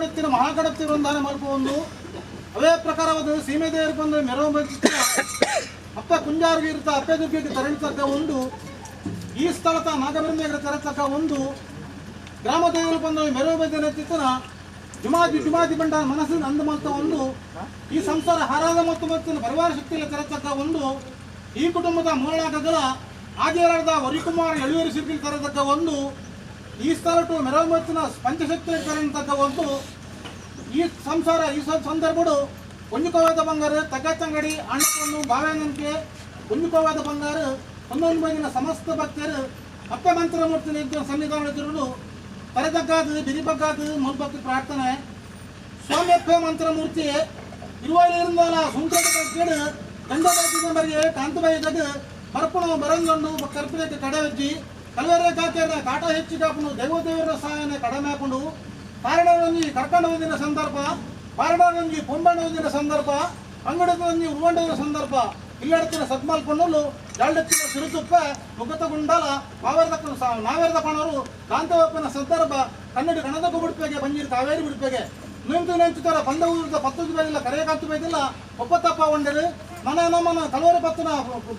ಕಡೆತ್ತಿನ ಮಹಾಗಣಪತಿ ವೃಂದಾನ ಮಲ್ಪೊಂದು ಅವೇ ಪ್ರಕಾರವಾದ ಸೀಮೆ ದೇವರು ಬಂದು ಮೆರವ ಅಪ್ಪ ಕುಂಜಾರಿಗೆ ಇರ್ತ ಅಪ್ಪೆ ದುರ್ಗೆಗೆ ತರಳಿತಕ್ಕ ಒಂದು ಈ ಸ್ಥಳದ ನಾಗಬ್ರಹ್ಮೆಗೆ ತರತಕ್ಕ ಒಂದು ಗ್ರಾಮ ದೇವರು ಬಂದು ಮೆರವ ಬಂದ ಜುಮಾದಿ ಜುಮಾದಿ ಬಂಡ ಮನಸ್ಸಿನ ಅಂದ ಮಲ್ತ ಒಂದು ಈ ಸಂಸಾರ ಹಾರಾದ ಮತ್ತು ಮತ್ತು ಪರಿವಾರ ಶಕ್ತಿಯಲ್ಲಿ ತರತಕ್ಕ ಒಂದು ಈ ಕುಟುಂಬದ ಮೂಲಾಗಗಳ ಆದಿಯಾರದ ವರಿಕುಮಾರ ಎಳುವೇರಿ ಸಿರ್ಗಿಲ್ ತರತಕ್ಕ ಒಂದು ಈ ಸ್ಥಳಟು ಮೆರವಮತ್ತಿನ ಪಂಚಶಕ್ತಿ ತರತಕ್ಕ ಒಂದು ಈ ಸಂಸಾರ ಈ ಸಂದರ್ಭಡು ಒಂಜುಕೋವಾದ ಬಂಗಾರ ತಗ್ಗತ್ತಂಗಡಿ ಅಣ್ಣಕೊಂಡು ಬಾವೆನಂತೆ ಒಂಜುಕೋವಾದ ಬಂಗಾರ ಒಂದೊಂದು ಬಂದಿನ ಸಮಸ್ತ ಭಕ್ತರು ಅಪ್ಪ ಮಂತ್ರಮೂರ್ತಿನ ಇದ್ದ ಸನ್ನಿಧಾನ ಇದ್ದರು ತರೆತಗ್ಗಾದ ಬಿರಿಬಗ್ಗಾದ ಮುಲ್ಬಕ್ತಿ ಪ್ರಾರ್ಥನೆ. ಸ್ವಾಮ್ಯಪ್ಪ ಮಂತ್ರಮೂರ್ತಿ ಇರುವಲ್ಲಿರುಂದಲ ಸುಂಕದ ಕೇಡು ಗಂಡಬರಿಗೆ ಕಾಂತಬಾಯಿದಾಗ ಬರ್ಪಣ ಬರಂಗಂಡು ಕರ್ಪಿದಕ್ಕೆ ಕಡೆ ಕಲ್ವರೆ ಕಾಕೇರ ಕಾಟ ಹೆಚ್ಚಿಗಾಪುಂಡು ದೈವ ದೇವರ ಸಹಾಯನ ಕಡಿಮೆ ಹಾಕೊಂಡು ಕಾರಣವೊಂಜಿ ಕರ್ಕೊಂಡು ಹೋದಿನ ಸಂದರ್ಭ, ಪಾರಣವೊಂಜಿ ಪೊಂಬಣ್ಣ ಹೋದಿನ ಸಂದರ್ಭ, ಅಂಗಡಿದೊಂಜಿ ಉರುವಂಡದ ಸಂದರ್ಭ ಇಲ್ಲಡತ್ತಿನ ಸದ್ಮಾಲ್ಪಣ್ಣಲು ಜಾಲ್ಡತ್ತಿನ ಸಿರುತುಪ್ಪ ಮುಖತ ಗುಂಡಲ ಮಾವೇರದ ನಾವೇರದ ಪಣವರು ಕಾಂತವಪ್ಪನ ಸಂದರ್ಭ ಕನ್ನಡ ಕಣದ ಬಿಡುಪೆಗೆ ಬಂಜಿರು ಕಾವೇರಿ ಬಿಡುಪೆಗೆ ನಿಂತು ನೆಂಚುತ್ತರ ಬಂದ ಊರದ ಪತ್ತೊಂದು ಬೇದಿಲ್ಲ ಕರೆಯಕಾಂತು ಬೇದಿಲ್ಲ ಒಪ್ಪತ್ತಪ್ಪ ಒಂಡರು ಮನ ನಮ್ಮನ ಕಲವರ ಪತ್ತನ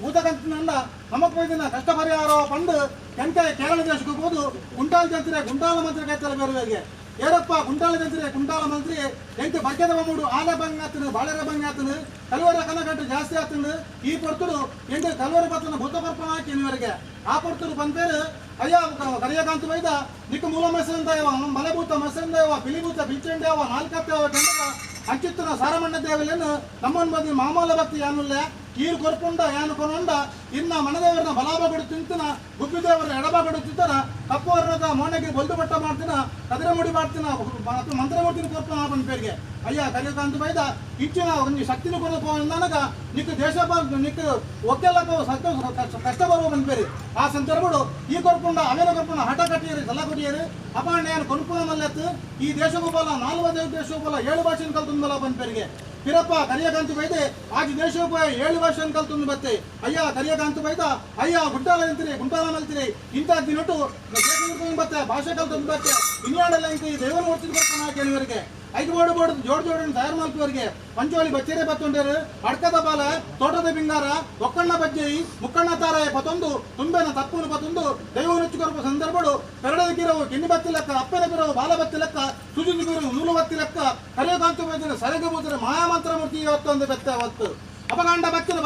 ಭೂತಕಂತಿನಂಡ ನಮಕ್ ಬೈದಿನ ಕಷ್ಟ ಪರಿಹಾರ ಪಂಡು ಕೆಂಟ ಕೇರಳ ದೇಶಕ್ಕೆ ಹೋದು ಗುಂಟಾಲ ಜಂತ್ರೆ ಗುಂಟಾಲ ಮಂತ್ರಿ ಕೈತಲ ಬೇರುವೆಗೆ ಏರಪ್ಪ ಗುಂಟಾಲ ಜಂತ್ರೆ ಗುಂಟಾಲ ಮಂತ್ರಿ ಎಂಟು ಬಗ್ಗೆದ ಬಮ್ಮುಡು ಆಲ ಬಂಗ ಆತನು ಬಾಳೆರ ಬಂಗ ಆತನು ಕಲವರ ಕನಕಟ್ಟು ಜಾಸ್ತಿ ಆತನು ಈ ಪೊರ್ತುಡು ಎಂಟು ಕಲವರ ಪತ್ತನ ಭೂತ ಪರ್ಪಣ ಹಾಕಿ ಇವರಿಗೆ ಆ ಪೊರ್ತುಡು ಬಂತೇರು ಅಯ್ಯ ಕರಿಯಕಾಂತ ಬೈದ ನಿಕ್ಕ ಮೂಲ ಮಸಂದಯವ ಮಲಭೂತ ಮಸಂದಯವ ಪಿಲಿಭೂತ ಬಿಲ್ಚಂಡೇವ ನಾಲ್ಕತ್ತೇವ ಕೆಂಡದ ಅಂಚಿತ್ತನ ಸಾರಮಣ್ಣ ದೇವಲೇನು ನಮ್ಮನ್ ಬದಿ ಮಾಮಾಲ ಭಕ್ತಿ ಯಾನುಲ್ಲ ಕೀರು ಕೊರ್ಪುಂಡ ಯಾನು ಕೊನೊಂಡ ಇನ್ನ ಮನದೇವರನ್ನ ಬಲಾಬಗಡು ತಿಂತನ ಗುಬ್ಬಿದೇವರ ಎಡಬಗಡು ತಿಂತನ ಕಪ್ಪು ವರ್ಣದ ಮೋನೆಗೆ ಬೊಲ್ದು ಬಟ್ಟ ಮಾಡ್ತಿನ ಕದಿರ ಮುಡಿ ಮಾಡ್ತಿನ ಮಂತ್ರಮೂರ್ತಿನ ಕೊರ್ಪಣ ಪೇರಿಗೆ ಅಯ್ಯ ಕರಿಯಕಾಂತ ಬೈದ ಇಚ್ಚಿನ ಒಂದು ಶಕ್ತಿನ ಕೊರಪೋ ನನಗ ನಿಕ್ಕ ದೇಶ ನಿಕ್ಕ ಒಕ್ಕೆಲ್ಲಕ್ಕ ಕಷ್ಟ ಬರುವ ಬಂದ್ಬೇರಿ ಆ ಸಂದರ್ಭಡು ಈ ಕೊರ್ಪುಂಡ ಅವೇನ ಕೊರ್ಪುಂಡ ಹಠ ಕಟ್ಟಿಯರು ಸಲ ಕೊಟ್ಟಿಯರು ಅಪಾಂಡ ಏನು ಕೊನ್ಪುನ ಮಲ್ಲತ್ತು ಈ ದೇಶಗೋಪಾಲ ನಾಲ್ವ ದೇಶಗೋಪಾಲ ಏಳು ಭಾಷೆನ ಕಲ್ತುಂದಲ ಬಂದ್ಪೇರಿಗೆ ಪಿರಪ್ಪ ಕರಿಯಕಾಂತ ಬೈದೆ ಆಜ್ ದೇಶೋಪಾಯ ಏಳು ಭಾಷೆನ ಕಲ್ತುಂದು ಬತ್ತೆ ಅಯ್ಯ ಕರಿಯಕಾಂತ ಬೈದ ಅಯ್ಯ ಗುಂಟಾಲ ಅಂತೀರಿ ಗುಂಟಾಲ ಮಲ್ತೀರಿ ಇಂಥ ದಿನಟು ಬತ್ತೆ ಭಾಷೆ ಕಲ್ತುಂದು ಬತ್ತೆ ಇನ್ಯಾಡಲ್ಲ ಇಂತ ಈ ದೇವನ ಓಡ್ತಿದ್ ಬರ್ತಾನ ಕೇಳುವರಿಗೆ ಐದು ಬೋರ್ಡು ಬೋರ್ಡು ಜೋಡ್ ಜೋಡನ್ನು ತಯಾರು ಮಾಡ್ತುವರಿಗೆ ಪಂಚೋಳಿ ಬಚ್ಚೇರೆ ಬತ್ತುಂಡೇರು ಅಡ್ಕದ ಬಾಲ ತೋಟದ ಬಿಂಗಾರ ಒಕ್ಕಣ್ಣ ಬಜ್ಜೆಯಿ ಮುಕ್ಕಣ್ಣ ತಾರಾಯ ಪತೊಂದು ತುಂಬೆನ ತಪ್ಪುನು ಪತೊಂದು ದೈವ ನೆಚ್ಚುಕೊರಪ ಸಂದರ್ಭಡು ಪೆರಡದ ಗಿರವು ಕಿನ್ನಿ ಬತ್ತಿ ಲೆಕ್ಕ ಅಪ್ಪನ ಬಿರವು ಬಾಲ ಬತ್ತಿ ಲೆಕ್ಕ ಸುಜುಜು ಗಿರವು ನೂಲು ಬತ್ತಿ ಲೆಕ್ಕ ಕರಿಯಕಾಂತ ಬೈದನ ಸರಗಬೂತರ ಮಾಯಾಮಂತ್ರ ಮೂರ್ತಿ ಇವತ್ತೊಂದು ಬೆತ್ತ ಅವತ್ತು ಅಪಗಾಂಡ ಬತ್ತಿನ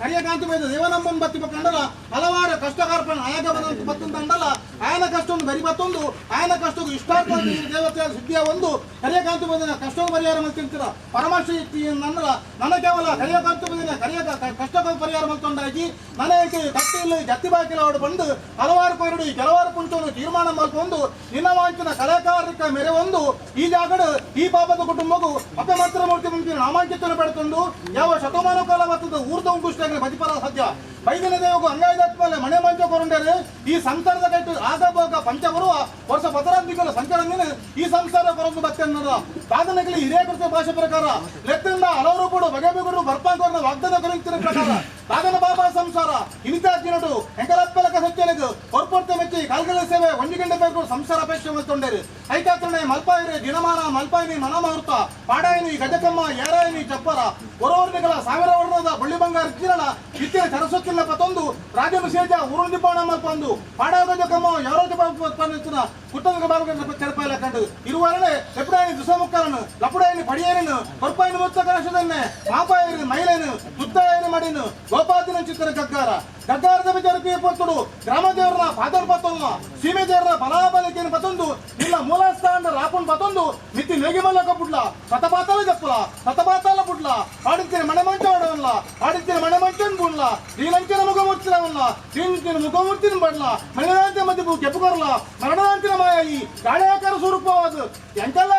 ಕರಿಯಕಾಂತ ಬೈದ ದೇವನಂಬನ್ ಬತ್ತಿ ಕಂಡಲ ಹಲವಾರು ಕಷ್ಟಕಾರ್ಪಣ ಆಯಾಗ ಬಂದಂತ ಬತ್ತಂತಂಡಲ ಆಯನ ಕಷ್ಟೊಂದು ಬರಿ ಬತ್ತೊಂದು ಆಯನ ಕಷ್ಟಕ್ಕೂ ಇಷ್ಟಾರ್ಥ ದೇವತೆಯ ಸಿದ್ಧಿಯ ಒಂದು ಕರಿಯಕಾಂತ ಬೈದನ ಕಷ್ಟವನ್ನು ಪರಿಹಾರ ಮಾಡ್ತಿರ್ತೀರ ಪರಮಶಕ್ತಿ ನನ್ನಲ ನನ್ನ ಕೇವಲ ಕರಿಯಕಾಂತ ಬೈದನ ಕರಿಯ ಕಷ್ಟ ಪರಿಹಾರ ಮಾಡ್ಕೊಂಡಾಗಿ ನನಗೆ ಕಟ್ಟಿಲ್ಲ ಜತ್ತಿ ಬಾಕಿಲ ಅವಡು ಬಂದು ಹಲವಾರು ಕೊರಡು ಕೆಲವಾರು ಪುಂಚವನ್ನು ತೀರ್ಮಾನ ಮಾಡ್ಕೊಂಡು ನಿನ್ನ ವಾಂಚಿನ ಕಲಾಕಾರಕ ಮೇರೆ ಒಂದು ಈ ಜಾಗಡು ಈ ಪಾಪದ ಕುಟುಂಬಕ್ಕೂ ಅಪಮಾತ್ರ ಮೂರ್ತಿ ಮುಂಚಿನ ನಾಮಾಂಕಿತವನ್ನು ಪಡೆದುಕೊಂಡು ಯಾವ ಶತಮಾನ ಕಾಲ ಬರ್ತದ ಊರ್ದ ಉಂಕುಷ್ಟಾಗಲಿ ಬದಿಪರ ಸಾಧ್ಯ ಬೈದಿನ ದೇವಗೂ ಅಂಗಾಯ್ದಾತ್ಮಲೆ ಮನೆ ಮಂಚ ಕೊರಂಡೇರು ಈ ಸಂಸಾರದ ಕಟ್ಟು ಆಗ ಪಂಚ ಬರುವ ವರ್ಷ ಪದರಾಂತಿಗಳ ಸಂಚಾರ ಈ ಸಂಸಾರ ಕೊರಂದು ಬತ್ತೆ ಅನ್ನೋದು ಸಾಧನೆಗಳು ಹಿರಿಯ ಕೃತ ಭಾಷೆ ಪ್ರಕಾರ ಲೆತ್ತಿಂದ ಹಲವರು ಕೂಡ ಬಗೆ ಬಗೆರು ಬರ್ಪಾಂಕೋರ್ನ ವಾಗ್ದಾನ ಕೊರಂತಿನ ಪ್ರಕಾರ ಸಾಧನ ಬಾಬಾ ಸಂಸಾರ ಇನಿತಾರ್ಜಿನಟು ಹೆಂಗಲಪ್ಪಲಕ ಸತ್ಯಲಿಗು ಹೊರ್ಪೊರ್ತೆ ಮೆಚ್ಚಿ ಕಾಲ್ಗಳ ಸೇವೆ ಒಂದು ಗಂಟೆ ಬೇಕು ಸಂಸಾರ ಅಪೇಕ್ಷೆ ಮಲ್ತೊಂಡೇರು ಐತಾತಣೆ ಮಲ್ಪಾಯಿರಿ ದಿನಮಾನ ಮಲ್ಪಾಯಿನಿ ಮನಮಹೂರ್ತ ಪಾಡಾಯಿನಿ ಗಜಕಮ್ಮ ಏರಾಯಿನಿ ಚಪ್ಪರ ಒರೋರ್ನಿಗಳ ಸಾವಿರ ವರ್ಣದ ಬಳ್ಳಿ ಬಂಗಾರ ಕಿರಣ ಇತ್ತಿನ ಸರಸ್ವತಿಲ್ಲ ಪತೊಂದು ರಾಜನು ಸೇಜ ಊರು ದಿಬ್ಬಾಣ ಮಲ್ಪಂದು ಪಾಡಾ ಗಜಕಮ್ಮ ಯಾರೋ ಪಂದಿನ ಕುಟ್ಟದ ಬಾರ್ಗ ಚೆರಪಾಯಿಲ ಕಂಡು ಇರುವರಳೆ ಎಪ್ಪಡಾಯಿನಿ ದುಸಮುಕ್ಕರನು ಲಪುಡಾಯಿನಿ ಪಡಿಯೇನು ಕೊರ್ಪಾಯಿನಿ ಮುತ್ತ ಕನಶದನ್ನೇ ಮಾಪಾಯಿರಿ ಮೈಲೇನು ತುತ್ತಾಯಿನಿ ಮಡಿನು ಗೋಪಾತಿನ ಚಿತ್ರ ಗಗ್ಗಾರ ಗಗ್ಗಾರದ ವಿಚಾರಕ್ಕೆ ಪೊತ್ತುಡು ಗ್ರಾಮದೇವರನ ಪಾದರ್ ಪತ್ತೊಂದು ಸೀಮೆ ದೇವರ ಬಲಾಬಲಿಕೆಯನ್ನು ಪತ್ತೊಂದು ನಿನ್ನ ಮೂಲಸ್ಥಾನ ರಾಪುನ್ ಪತ್ತೊಂದು ಮಿತಿ ನೇಗಿಮಲ್ಲ ಕಪುಡ್ಲ ಸತಪಾತಲ ಜಪ್ಪುಲ ಸತಪಾತಲ ಪುಡ್ಲ ಆಡಿತ್ತಿನ ಮಣೆ ಮಂಚ ಆಡವಲ್ಲ ಆಡಿತ್ತಿನ ಮಣೆ ಮಂಚನ್ ಬುಡ್ಲ ನೀಲಂಚಿನ ಮುಖಮೂರ್ತಿನವಲ್ಲ ನೀಂಚಿನ ಮುಖಮೂರ್ತಿನ ಬಡ್ಲ ಮರಣಾಂತಿನ ಮಧ್ಯೆ ಕೆಪ್ಪುಕೊರಲ ಮರಣಾಂತಿನ ಮಾಯಾಯಿ ಗಾಳಿಯಾಕಾರ ಸ್ವರೂಪವಾದ ಎಂತೆಲ್ಲ